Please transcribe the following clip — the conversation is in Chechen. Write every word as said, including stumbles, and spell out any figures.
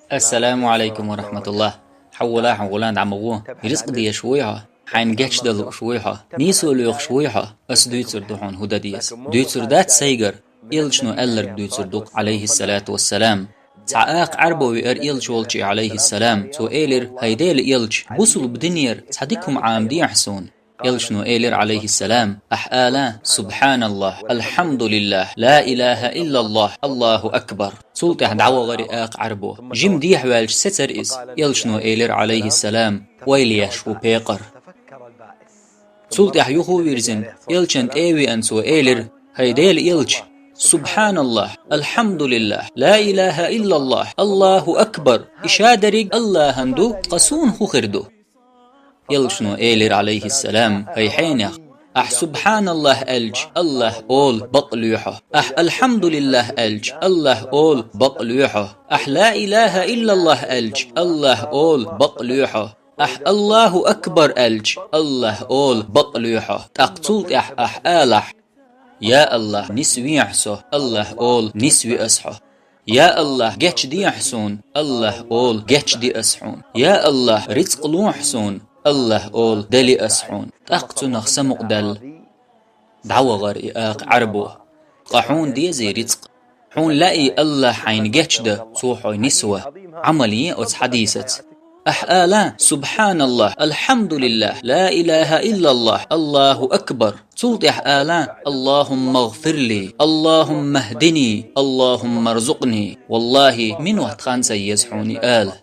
Ассаламу Ӏалайкум ва рахьматуллахӀ. Хьавола, хьан гӀулан дӀа ма гӀо. Рицкъ деш вуй хьо? Хьайна гечдалуш вуй хьо? Нийсо лоьхуш вуй хьо? Ас дуьйцур ду хьуна хӀун дан деза. Дуьйцур дац сайгара, элчано аьлларг дуьйцур ду, Ӏалайхиссалату вассалам. Цхьа акха Ӏарбо веара элча волчу, Ӏалайхиссалам. Цо элира: «ХӀай Делан элча, бусулба динера цхьа дика хӀума Ӏамадехьа суна». Элчано элира, Ӏалайхиссалам: «Ахь ала: „СубхьаналлахӀ, алхьамдулиллахӀ, ла илахӀа иллаллахӀ, Аллаху акбар“». Цул тӀаьхьа дӀавахара и акха Ӏарбо. Жима дехьаваьлча сецара иза. Элчано элира, Ӏалайхиссалам: «Ойла еш ву пекъар». Цул тӀаьхьа юха а вирзина, элчан тӀе а веана, цо элира: «ХӀай Делан элча, субхьаналлахӀ, алхьамдулиллахӀ, ла илахӀа иллаллахӀ, Аллаху акбар, и ша дерриг АллахӀан ду, ткъа суна хӀун хир ду?» Элчано элира, Ӏалайхиссалам: «ХӀай хьенех, ахь субхьаналлахӀ аьлча, АллахӀ олу, бакъ лоь хьо. Ахь алхьамдулиллахӀ аьлча, АллахӀ олу, бакъ лоь хьо. Ахь ла илахӀа иллаллахӀ аьлча, АллахӀ олу, бакъ лоь хьо. Ахь Аллаху акбар аьлча, АллахӀ олу, бакъ лоь хьо. ТӀаккха цул тӀаьхьа ахь алахь: „Я АллахӀ, нисвехьа со“, АллахӀ олу: „Нисви ас хьо“. Я АллахӀ, гечдехьа суна“, АллахӀ олу: „Гечди ас хьуна“. Я АллахӀ, рицкъ лохьа суна“, АллахӀ олу: „Дели ас хьуна“. ТӀаккха цунах самукъадаьлла дӀавахара и акха Ӏарбо. Ткъа хьуна дезий рицкъ? Хьуна лаьий АллахӀ хьайна гечдан, цо хьо нисван? Ӏамал е оцу хьадисаца. Ахь ала: «СубхьаналлахӀ, алхьамдулиллахӀ, ла илахӀа иллаллахӀ, Аллаху акбар». Цул тӀаьхьа ала: «Аллахумма гӀфирли, Аллахумма хӀдини, Аллахумма рзукъни». ВаллахӀи, минот хан ца еза хьуна и ала.